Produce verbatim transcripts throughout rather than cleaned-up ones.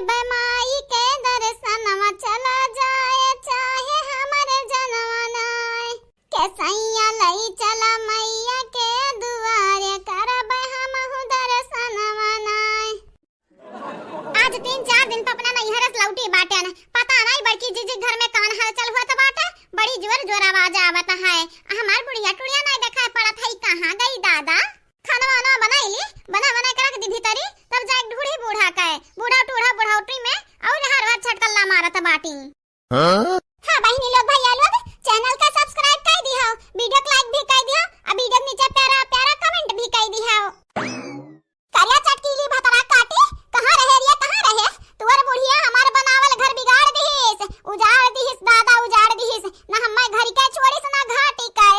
बे माई के दर्शनवा चला जाए, चाहे हमरे जनवा नाय। के सैया लई चला मैया के दुआरे, करबे हमहू दर्शनवा नाय। आज तीन चार दिन पे अपना नैहर से लौटी बाटेन। पता नाई बड़की जीजी घर में कवन हलचल होत बाटे, बड़ी जोर जोर आवाज आवत है। आ हमार बुढ़िया टुढ़िया नाई देखाई पड़त है, कहाँ गई दादा? खाना वाना बनाई ली, बना बना के रख दी भीतरी, तब जाए ढूढ़ी बूढ़ा के। बूढ़ा टूढ़ा बुढ़ौती में और हर हर छटकल्ला मारत बाटी। हाँ? हाँ बहिनी लोग, भैया लोग, channel का subscribe कर दिहो, video को like भी कर दिहो, और video के नीचे प्यारा प्यारा comment भी कर दिहो। करिया चटकीली भतरा काटी, कहाँ रहे रे, कहाँ रहे? तुअर बुढ़िया हमार बनावल घर बिगाड़ दिहिस, उजाड़ दिहिस दादा, उजाड़ दिहिस। ना हम्मे घर के छोड़िस, ना घाटी के।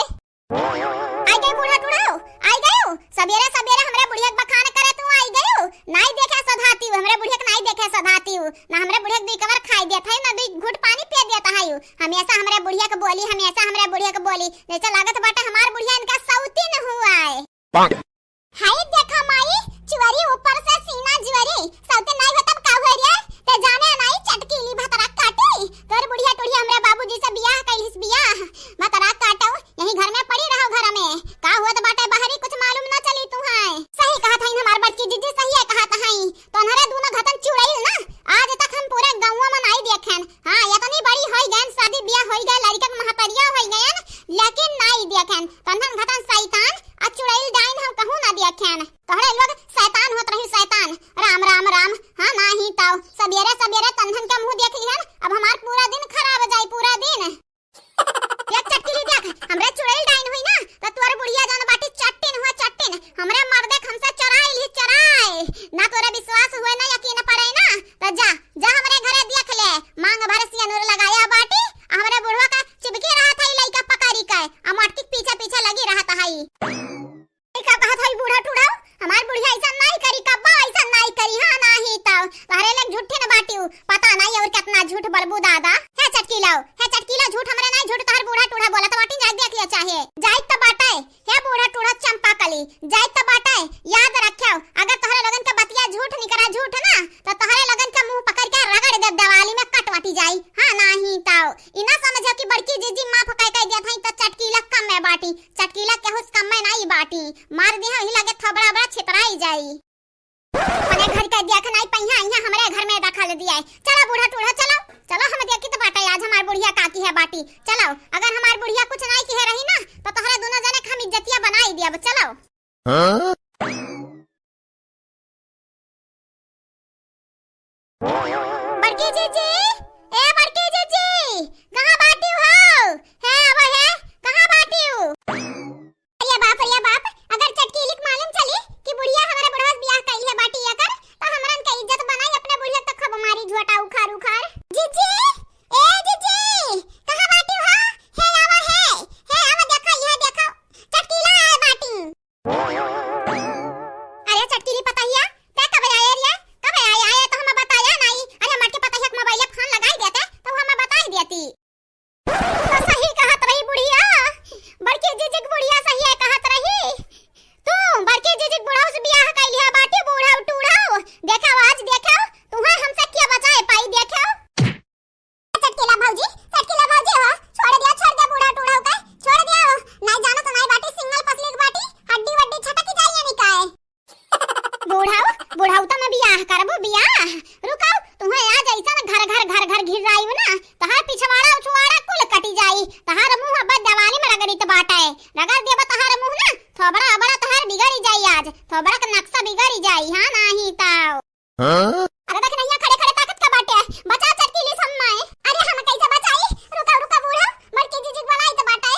आई गई बूढ़ा टूढ़ाऊ, आई गयू। सबेरे सबेरे हमरे बुढ़िया के बखान करे तू आई गयू। नाई देखे सधातीऊ, हमरे बुढ़िया के नाई देखे सधातीऊ। ना हमरे बुढ़िया के दुई कवर खाई देत है, ना दुई घूट पानी पिए देत है। हमेशा हमरे बुढ़िया के बोली, हमेशा हमरे बुढ़िया के बोली। जैसे लागत बाटे हमार बुढ़िया इनका सौतीन हुआ है। हाय देखा माई, चुअरी ऊपर से सीना जुअरी, सौते नाई हो तब का हुए रे? ते जाने नाई चटकीली भतरा काटी, तोर बुढ़िया टुढ़िया हमरे बाबूजी से बियाह कैलिस बियाह। भतरा काटो, यही घर में पड़ी रहो घर में, का होत बाटे बाहरी कुछ मालूम ना चली तुहाय। सही कहत हईन हमार बड़की जीजी, सही कहत हईन। तो अनहरे दूनो घतन चुड़ैल ना, आज तक हम पूरे गाँव में नाई देखेन। हाँ, इतनी बड़ी होई गयन, शादी बियाह होई गए, लड़का के महतरिया होई गयन, लेकिन नाई देखेन। तन्हन घतन शैतान आ चुड़ैल डाइन हम कहूँ ना देखेन। तोहरे लोग शैतान होत रही, शैतान। राम, राम, राम। हाँ, नाही तौ। सबेरे, सबेरे तन्हन के मुँह देख लिहन, अब हमार पूरा दिन खराब जाई, पूरा दिन। देख चटकीली देख, हमरे चुड़ैल डाइन हुई ना, तो तोर बुढ़िया जौन बाटी चट्टिन हुआ चट्टिन, हमरे मर्दे के हमसे चोराई ली चोराई। ना तोरे विश्वास हुए ना यकीन पड़े ना, तो जा, जा हमरे घरे देख ले, मांग भर सियनुर लगाया बाटी, आ हमरे बुढ़वा का चिपकी रहत हई लइका पकड़ी के, आ मटकी के पीछे पीछे लगी रहत हई। ई का कहत हई बूढ़ा टूढ़ाऊ? हमार बुढ़िया ऐसा नाई करी, कब्बा ऐसा नाई करी, हाँ नाही तौ। तोहरे लोग झूठे न बाटिउ, पता नाई और कितना झूठ बोलबू दादा। हे चटकीलाओ, हे चटकीला, झूठ हमरे नाई, झूठ तोहर बूढ़ा टूढ़ा बोलत बाटी, जाई देख लिया चाहे। जाई त बाटे, हे बूढ़ा टूढ़ा चंपा कली, जाई त बाटे, याद रख्यो, अगर तोहरे लोगन के बतिया झूठ निकरा झूठ ना, तो तोहरे लोगन के मुंह पकड़ के रगड़ देब देवाली में कटवटी जाई, हाँ नाही तौ। ई ना समझो कि बड़की जीजी माफ कह कह देत हई त चटकीला कम में बाटी, चटकीला केहू से कम में नाई बाटी। मार दिहा, वही लगे थोबड़ा बड़ा छितराई जाई। अपने घर के देख नाई पहिया, यहाँ हमरे घर में दखल दिया है। चलो बूढ़ा टूढ़ा, चलो, चलो हम देखी तो बाटे आज हमार बुढ़िया काकी है बाटी। चलो, अगर हमार बुढ़िया कुछ नाई किहे रही ना, तो तोहरे दोनों जने के हम इज्जतिया बनाई दिया। चलो। हाँ? बड़की जीजी, ए बड़की जीजी, कहाँ बाटी हो? हे, आवा हे, कहाँ बाटी हो? अरे बाप, अरे बाप, अगर चटकीली के मालूम चली कि बुढ़िया हमारे बुढ़वा से बियाह कइले बाटी एकर, तो हमरन के इज्जत बनाई, अपने बुढ़िया तो खूब मारी झोटा उखाड़ उखाड़। जीजी, ए जीजी, कहाँ बाटी हो? हे आवा हे, हे आवा देखा, यह देखा, चटकीला आए बाटी। अरे चटकीली पतहिया, ते कब आए रे? कब आए? आए तो हमें बताया नहीं। अरे हमार के पतहिया के मोबाइल फोन लगाई देते, तो हमें बताई देती। तो सही कहत रही बुढ़िया, बड़की जीजी के बुढ़िया सही कहत रही। तू बड़की जीजी के बुढ़ऊ से बियाह कइलिया बाटी, बूढ़ऊ टूढ़ऊ। देखा आज, देखा, तुम्हें हमसे क्या बचाए पाई, देखा। चटकीला भौजी, चटकीला भौजी हो, छोड़ दिया, छोड़ दिया बूढ़ा टूढ़ा के, छोड़ दिया हो। नाई जानो तो नाई बाटी, सिंगल पसली के बाटी, हड्डी वड्डी छटक जाइए निकाय। बूढ़ाऊ, बूढ़ाऊ तो मैं बियाह करबो, बियाह। रुकाऊ, तुम्हें आज ऐसा ना घर घर घर घर घिर्राई ना, तहार पिछवाड़ा उछवाड़ा कुल कटी जाई, तहार मुंह अब दिवाली में रगड़ित बाटे, रगड़ देबा तहार मुंह ना, थोबड़ा अबड़ा तहार बिगड़ी जाई आज, थोबड़ा के नक्शा बिगड़ी जाई, हाँ नाही ताऊ। हाँ? अरे देख नैया खड़े खड़े ताकत का बाटे। बचा चटकीली सम्मा है। अरे हम कैसे बचाई? रुका रुका बूढ़ा, बड़की जीजी के बोलाई तो बाटे।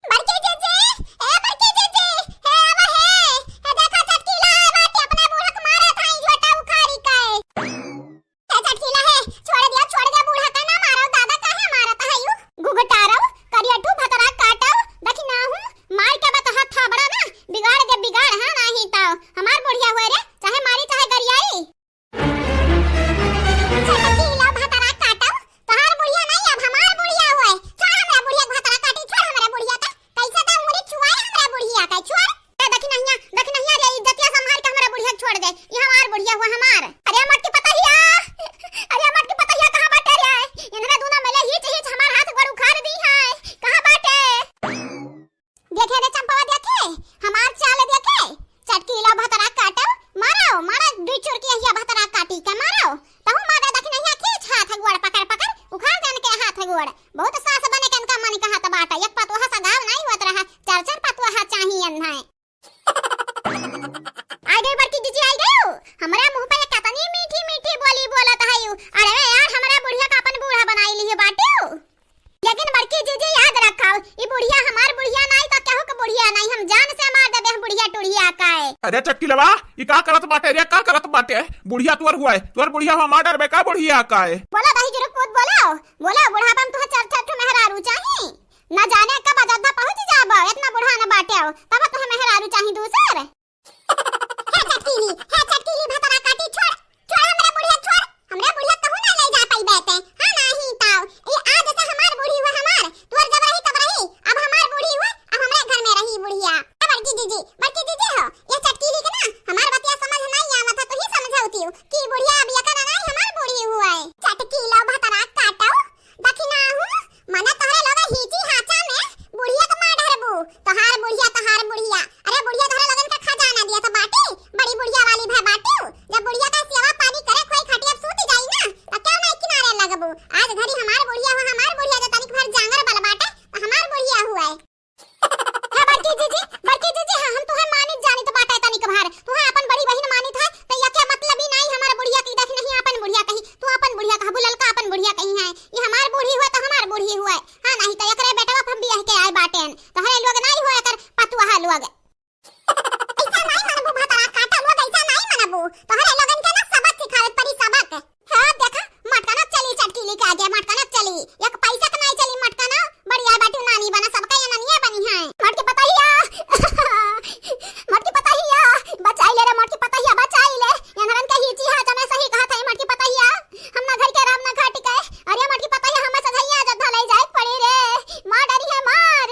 बड़की जीजी, ए बड़की जीजी, हे आवा हे। हे देखा चटकीला आए बाटे, अपने बूढ़ा के मारे थाई झोटा उखाड़ी के। ए चटकीला हे, छोड़ दिया, छोड़ दिया, बूढ़ा का ना मारो, दादा काहे मारत है यू? घुघटारो, करियठू भतरा काटो, देखी ना हूँ, मार के बता हाथ थाबड़ा ना, बिगाड़ दे बिगाड़, हाँ नाही ताओ। हमार बुढ़िया हुए रे, चाहे मारी चाहे गरियाई। देखे रे चंपवा, देखे हमार चाल देखे। चटकीला भतरा काटो, मारो, मारो दुई चुरकी अहिया भतरा काटी के मारो। तहूँ मारे दखिनहिया खींच हाथ गोड़ पकड़ पकड़, उखाड़ देन के हाथ गोड़। बहुत सास बने के इनका मन कहत बाटे। एक पतोहा से गाँव नाहीं होत रहा, चार चार पतोहा चाहिए इन्हें। आई गई बड़की जीजी, आई गई। हमरा मुँह पे कतनी मीठी मीठी बोली बोलत है। अरे यार, हमरा बुढ़िया का अपन बूढ़ा बनाई लिहे बाटिउ। लेकिन बड़की जीजी याद रखाओ, ई बुढ़िया हमार बुढ़िया नाहीं तो केहू के बुढ़िया नाहीं, हम जान से मार देबे हम बुढ़िया टुढ़िया का है। अरे चटकीलवा, ई का करत बाटे रे, का करत बाटे? बुढ़िया तोर हुआ है, तोर बुढ़िया हुआ, मार डरबे का बुढ़िया का है? बोलो दही जुरुक पूत बोलो, बोलो बुढ़ापा में तुहे चार चार ठो मेहरारू चाही। न जाने कब अयोध्या पहुँच जाबो, इतना बुढ़ान बाटे हो, तब तुहे मेहरारू चाही दूसर। हे चटकीली, हे चटकीली भतरा काटी, छोड़, छोड़ हमरा बुढ़िया, छोड़, हमरा बुढ़िया कहूँ ना ले जा पइबे ते। हाँ, नाहीं ताऊ, ई आज से हमार बूढ़ी हुआ हमार, तोर जब रही तब रही, अब हमार बूढ़ी हुआ, अब हमरे घर में रही बुढ़िया। ए बड़की जीजी, बड़की जीजी हो, ये चटकीली के ना हमार बतिया समझ नाहीं आवत है, तू ही समझौती हो कि बुढ़िया अब ये का नाहीं हमार बूढ़ी हुआ है। चटकीलो भतरा काटो, दखिनाहू, मने तोहरे लोग हीची हाचा में बुढ़िया के मार ढरबू। तोहार बुढ़िया, तोहार बुढ़िया। अरे बुढ़िया तोहरे लोगन के खजाना दिया तो बाटी, बड़ी बुढ़िया वाली भय बाटी। जब बुढ़िया का सेवा पानी करे खोई खटिया पे सूत जाई ना, तो क्यों नहीं किनारे लगबू? आज घड़ी हमार बुढ़िया हो, हमार बुढ़िया जो तनिक भर जांगर बल बाटे, तो हमार बुढ़िया हुआ है। हे बड़की जीजी, बड़की जीजी, हाँ, हम तुहे मानित जानित बाटे तनिक भर। तुहे अपन बड़ी बहिन मानित है, तो यके मतलब ही नाहीं हमार बुढ़िया की दखिनहिया अपन बुढ़िया कही। तू अपन बुढ़िया कहबू, ललका अपन बुढ़िया कही है। ये हमार बूढ़ी हुए तो हमार बूढ़ी हुए। हाँ, नाहीं तो एकरे बेटवा पर हम बियाह के आए बाटेन। तोहरे लोग नाहीं हुए एकर पतुआ लोग। ऐसा नाहीं मनबू भतरा काटा लोग, ऐसा नाहीं मनबू। तोहरे लोगन के ना सबक सिखावे पड़ी, सबक। हाँ, देखा, मटकना चली चटकीली के आगे, मटकना चली। एक पैसा के नाहीं चली मटकना। बढ़िया बाटी नानी बना, सबका ये ननिया बनी है। मोटकी पतहिया, मोटकी पतहिया, बचाई ले रे मोटकी पतहिया, बचाई ले। एनरन के हीची हाचा में सही कहत है मोटकी पतहिया। हम ना घर के राम ना घाट के। अरे मोटकी पतहिया, हमें सजैया जब धलाई जाए पड़ी रे। मार डरी है, मार।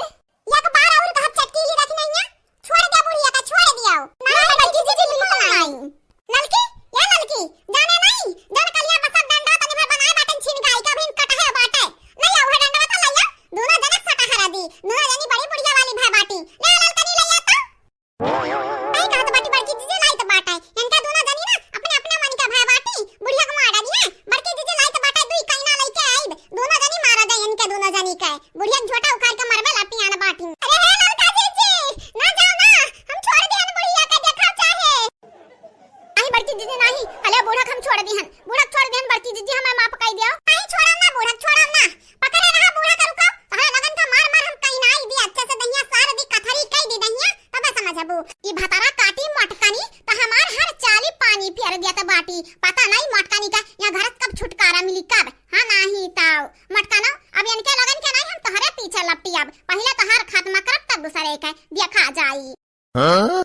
एक बार और कहब चटकीली रखी नहीं है। छोड़ दे बुढ़िया का, छोड़ दियो। नहीं, नहीं, बड़की जीजी, बिल्कुल नहीं। ललकी, या ललकी, जाने नहीं, जन कलिया बसत डंडा तनी भर बनाए बाटन छीन गाय का, अभी कटहे बाटे। ले आओ, है डंडा तो ले आओ। दोनों जने सटा हरा दी, दोनों जनी बड़ी बुढ़िया वाली भय बाटी। ले आओ, ललकनी ले आओ तो। नहीं कहत बाटी बड़की जीजी, लाई तो बाटे। इनका दोनों जनी ना अपने अपने मन का भय बाटी, बुढ़िया को मार डाली है। बड़की जीजी लाई तो बाटे, दुई कइना लेके आइब, दोनों जनी मारा जाए इनके दोनों जनी के। बुढ़िया के झोटा उखाड़ के मरबे लाटी आन बाटी। अरे हे ललका जीजी, ना जाओ ना, हम छोड़ दिहन बुढ़िया के, देखा चाहे। नहीं बड़की जीजी नहीं, हले बूढ़ा के हम छोड़ दिहन, बूढ़ा के छोड़ दिहन बड़की जीजी, हमें माफ कर दियो। नहीं छोड़म ना बूढ़ा के, छोड़म ना, पकड़े रहा बूढ़ा के, रुको, तोहरे लगन का मार मार हम कहीं ना आई दी, अच्छे से दहिया सार दी, कथरी कई दी दहिया, तब समझबू। ई भतारा काटी मटकनी, त हमार हर चाली पानी पियर दिया त बाटी, पता नहीं मटकनी का यहाँ घर से कब छुटकारा मिली कब। हाँ नहीं ताऊ, मटकनो, अब इनके लगन के नहीं हम तोहरे पीछे लपटी, अब पहले तोहार खात्मा करब तब दूसरे के देखा जाई। हाँ?